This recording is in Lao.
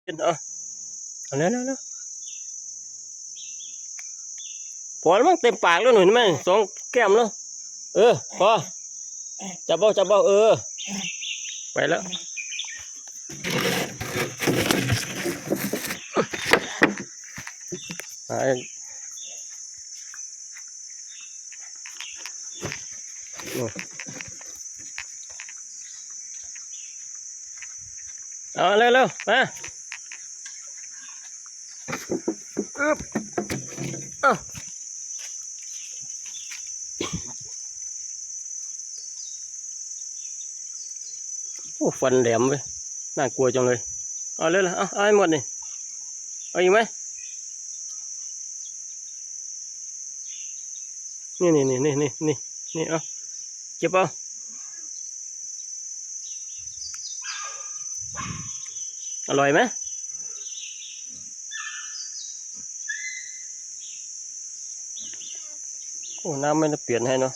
ເອົາ ເອົາແລ້ວໆໆ ພໍແລ້ວມັງ ເຕັມປາກແລ້ວໜູ່ ເຫັນໄໝ ສອງແກ້ມແລ້ວ. ເອີ ພໍ ຈັບເອົາ ຈັບເອົາ ເອີ ໄປແລ້ວ ໄປ. ເອົາ ເລັວໆ ມາ ອຶບ ເອົາ ໂອ້ ຟັນແຫຼມເວີຍ ໜ້າກົວຈັງເລີຍ. ເອົາເລີຍລະ ເອົາ ເອົາໃຫ້ໝົດນີ້ ເອົາອີກໄໝ? ນີ້ໆໆໆ ນີ້ ເອົາ ເກັບເອົາ. ອະລ່ອຍໄໝ? ໂອ້ ນ້ຳມັນຈະປ່ຽນໃຫ້ເນາະ.